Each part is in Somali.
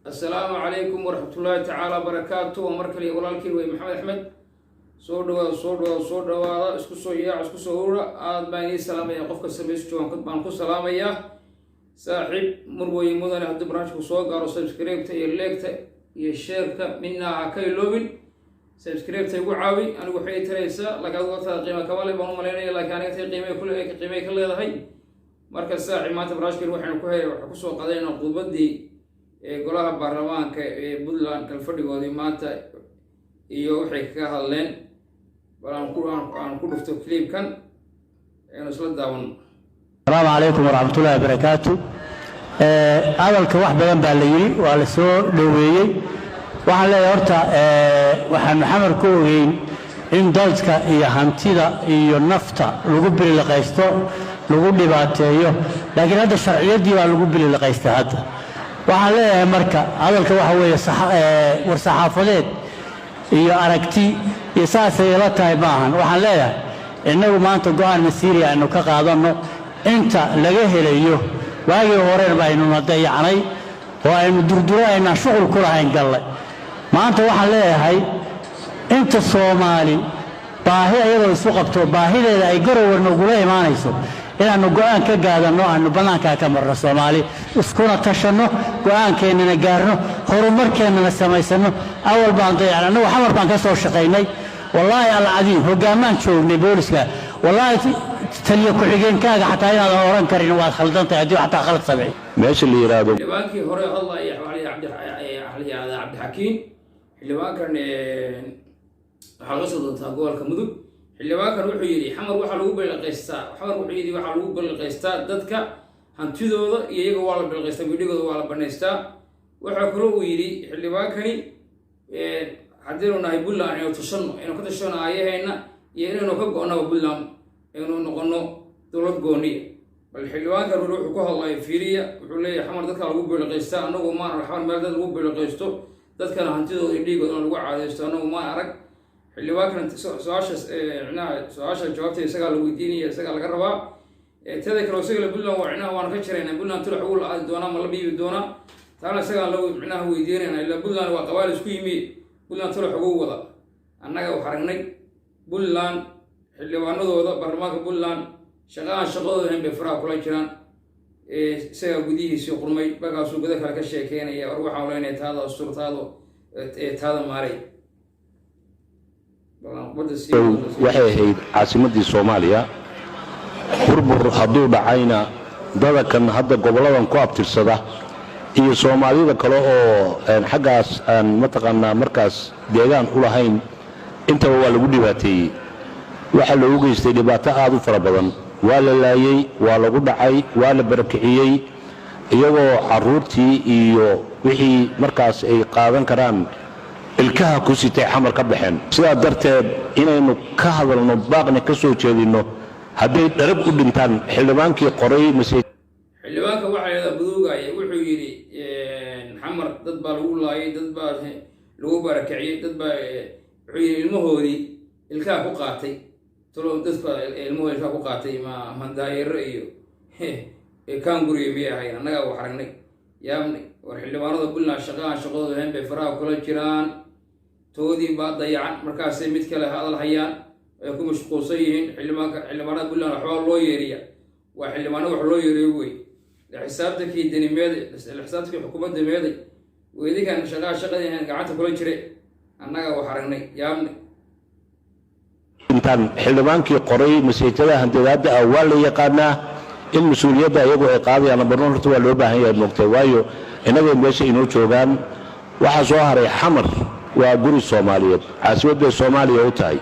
Assalaamu calaykum waraxmatullaahi tacaala barakaatu. Waa mar kale walaalkiin wey, Maxamed Axmed. Soo dhawaada, soo dhawaada, soo dhawaada, isku soo yaac, isku soo urura. Aad baan idiin salaamaya. Qof kasta meesha joogan baan ku salaamayaa. Saaxiib, murweye, mudane, haddii barnaamijku soo gaaro, subscribe-ta iyo like-ta iyo share-ka midna ha ka iloobin. Subscribe-ta igu caawi, anigu waxay taraysaa, laakiin adigu agtaada qiima kama leh baan u malaynaya, laakiin aniga tay qiimay kule qiimay ka leedahay. Marka saaxiib, maanta barnaamijkeen waxaynu ku he waxaan kusoo qadayna khudbaddii ee golaha baarlamaanka ee Puntland, kalfadhigoodii maanta iyo waxay kaga hadleen. Bal aan ku dhufto clipkan, aynu isla daawano. Asalaamu calaykum waraxmatullahi wabarakaatu. Hadalka wax badan baa la yidhi, waa la soo dhoweeyey. Waxaan leeyahay horta, waxaanu Xamar ku ogeyn in dadka iyo hantida iyo nafta lagu bililiqaysto, lagu dhibaateeyo, laakiin hadda sharciyaddii baa lagu bililiqaystay. Hadda waxaan leeyahay marka hadalka waxa weeye war-saxaafadeed iyo aragti iyo saasay ila tahay ma ahan. Waxaan leeyahay, innagu maanta go'aan masiiri aynu ka qaadanno inta laga helayo. Waagii horena aynuna dayacnay oo aynu durduro aynaan shuqul ku lahayn gallay. Maanta waxaan leeyahay, inta Soomaali baahi ayadoo isu qabto, baahideeda ay garower nogula imaanayso, inaannu go'aan ka gaadanno, aanu bannaankaa ka marno, Soomaali iskuna tashanno, go'aankeennana gaarno, horumarkeennana samaysanno. Awal baan dayacnay. Annagu Xamar baan ka soo shaqaynay. Wallaahi alcadiim, hogaamaan joognay booliska. Wallaahi, taliyo ku-xigeenkaaga xataa inaadan oran karin waad khaldan tahay haddii xataa khalad sameey. Meesha la yidhaahdo Xildhibaankii hore hadlaya waxaa la yihahdaa Cabdixakiin. Xildhibaankan waxaa laga soo doontaa gobolka Mudug. Xildhibaankan wuxuu yidhi Xamar waxaa lagu bilaqaystaa, Xamar wuxuu yidhi waxaa lagu bilaqaystaa dadka hantidooda iyo iyaga waa la bilaqaystaa, widhigooda waa la banaystaa. Waxaa kaloo uu yidhi xildhibaankani, haddaynu nahay Puntland, aynu tashano, aynu ka tashano aayahayna iyo inaynu ka go'naba Puntland, aynu noqono dowlad gooniya. Bal xildhibaankan weli wuxuu ku hadlaya fiiriya. Wuxuu leeyahay Xamar dadka lagu bilaqaystaa. Anagu maan arag Xamar meel dad lagu bilaqaysto, dadkana hantidooda iyo dhiigoodana lagu caadaysto, anagu maan arag. Xildhibaankan su-aasha micnaha su-aasha jawaabta isagaa la weydiinaya, isagaa laga rabaa. Teda kale, isaga Puntland waa micnaha waanu ka jiraynaa. Puntland tulax ugu la aadi doonaa, ma la biibi doonaa? Taana isagaan la micnaha weydiinayna. Ilaa Puntland waa qabaal isku yimi, Puntland tulax ugu wada. Annaga wax aragnay Puntland xildhibaanadooda baarlamaanka Puntland shaqa aan shaqadooda ahayn bay faraha kula jiraan. Isagaa gudihiisii qurmay, markaasuu gudo kale ka sheekeynaya. War waxaan leenahay, taada astur, taado taada maaray. Waxay ahayd caasimaddii Soomaaliya. Burbur hadduu dhacayna, dadakan hadda gobolladan ku abtirsada iyo Soomaalida kale oo xaggaas aan mataqaanaa markaas deegaan u lahayn, intaba waa lagu dhibaateeyey. Waxaa loogu geystay dhibaato aad u fara badan. Waa la laayey, waa lagu dhacay, waa la barakiciyey, iyagoo carruurtii iyo wixii markaas ay qaadan karaan ilkaha ku sitay Xamar ka baxeen. Sidaa darteed inaynu ka hadalno, baaqna ka soo jeedinno, hadday dharab u dhintaan xildhibaankii qoray mase Xildhibaanka waxaa yidhahdaa Buduugaya. Wuxuu yidhi Xamar dad baa lagu laayay, dad baa lagu barakiciyey, dad baa, wuxuu yidhi, ilmahoodii ilkaha ku qaatay. Talo dadka ilmahooda ilkaha ku qaatay ma daayaro iyo kaanguriyo miyay ahayn? Annagaa wax aragnay, yaabnay. War xildhibaanada Puntland shaqa aan shaqadooda ahayn bay faraha kula jiraan. Toodii baa dayacan, markaasay mid kale hadal hayaan, ay ku mashquulsan yihiin. Xildhibaanka, xildhibaanada Puntland waxbaa loo yeeriya, waa xildhibaano wax loo yeeriyo wey. La xisaabtankii deni meeday? La xisaabtankii xukuumadda meeday? Weydinkan shaqaa shaqadii ahayn gacanta kula jiray. Annaga wax aragnay, yaabnay. Intaan xildhibaankii qoray maseejada handadaada ah waa la yaqaanaa. In mas-uuliyadda iyagu ay qaadayaan barno horta waa loo baahan yahay, moogtay, waayo innagay meesha inoo joogaan. Waxaa soo haray, Xamar waa guri Soomaaliyeed, caasimad bay Soomaaliya u tahay.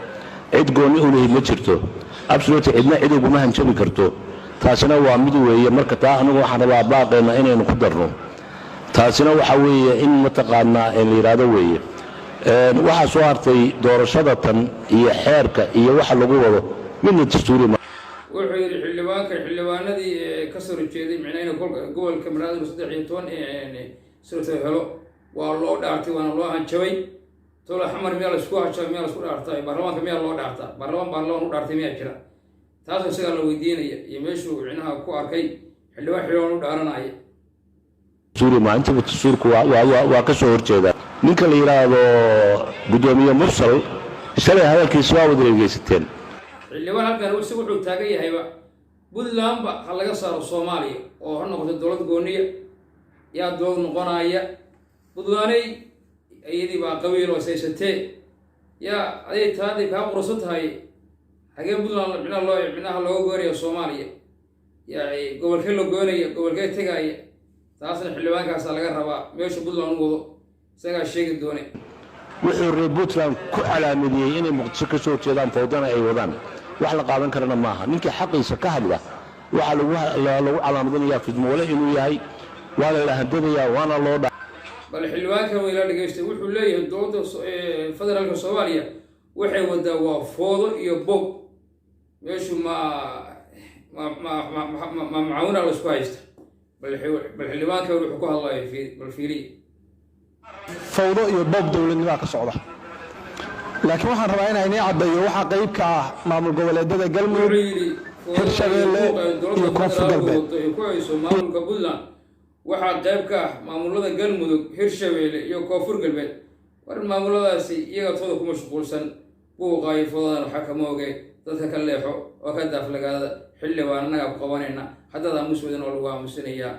Cid goonni u lihi ma jirto, absolutely cidna cid uguma hanjabi karto. Taasina waa mid weeye. Marka taa anigu waxaan rabaa baaqeenna inaynu ku darno. Taasina waxa weeye in mataqaanaa la yidhaahdo weeye. Waxaa soo hartay doorashada tan iyo xeerka iyo waxa lagu wado midna dastuuri ma Wuxuu yidhi xildhibaanka, xildhibaanadii ka soo horjeeday micnaa inuu gobolka Banaadir 13 sirta helo waa loo dhaartay, waana loo hanjabay. Tolo Xamar miyaa la isku hanjabay? Miyaa la isku dhaartay? Baarlamaanka miyaa loo dhaartaa? Baarlamaan u dhaartay miyaa jira? Taasoo isagaa la weydiinaya iyo meeshuu micnaha ku arkay xildhibaan u dhaaranaya. Dastuuri ma intaba dastuurku waa ka soo horjeeda. Ninka la yidhaahdo guddoomiye Mursal shalay hadalkiisa waa wada dhegeysateen. Xildhibaan halkan isagu wuxuu taagan yahayba Puntlandba ha laga saaro Soomaaliya oo ha noqoto dowlad gooniya. Yaa dowlad noqonaya? Puntlandey iyadii baa qabiil oo saysatee, yaa aday taaday kaa qurusan tahay? Xagee Puntland micnaha loo micnaha looga goynaya Soomaaliya? Yani gobolkee la goynaya, gobolkee tegaya? Taasna xildhibaankaasaa laga rabaa. Meesha Puntland u wado isagaa sheegi doone. Wuxuu reer Puntland ku calaamadiyey inay Muqdisho ka soo horjeedaan, fowdana ay wadaan. Wax la qaadan karana maaha. Ninkii xaqiisa ka hadla waxaa lagu calaamadinayaa fidmoole inuu yahay, waana la handadayaa, waana loo dha Bal xildhibaankan wayla dhegeystay. Wuxuu leeyahay dowladda federaalka Soomaaliya waxay wadaa waa foodo iyo boog. Meeshu ma macaawina la isku haysta? Bal xildhibaankan wuxuu ku hadlaya bal fiiriy. Fawdo iyo boob dowladnimaa ka socda, laakiin waxaan rabaa inaan inii caddeeyo waxaa qayb ka ah maamul goboleedyada Galmudug, Wuxuu yidhi Hirshabeelle iyo Koonfur Galbeed. Ay ku hayso maamulka Puntland waxaa qayb ka ah maamulada Galmudug, Hirshabeelle iyo Koonfur Galbeed. War maamuladaasi iyaga tooda ku mashquulsan, buuqa iyo foodadan waxaa kama oge. Dadka ka leexo oo ka daaflagaadada. Xildhibaan annagaa ku qabanayna haddaad aamus wadan oo lagu aamusinayaa.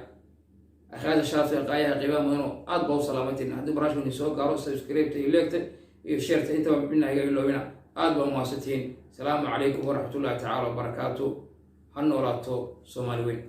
Akhlaaqda, sharafta, qaayaha, qiimaha mudano, aad baa u salaamantiin. Haddii barnaamijku soo gaaro, subscribe-ta iyo like-ta iyo share-ta intaba midna iga iloobina. Aad baa umahadsantihiin. Asalaamu calaykum waraxmatullahi tacaala wabarakaatu. Ha noolaato Soomaali weyn.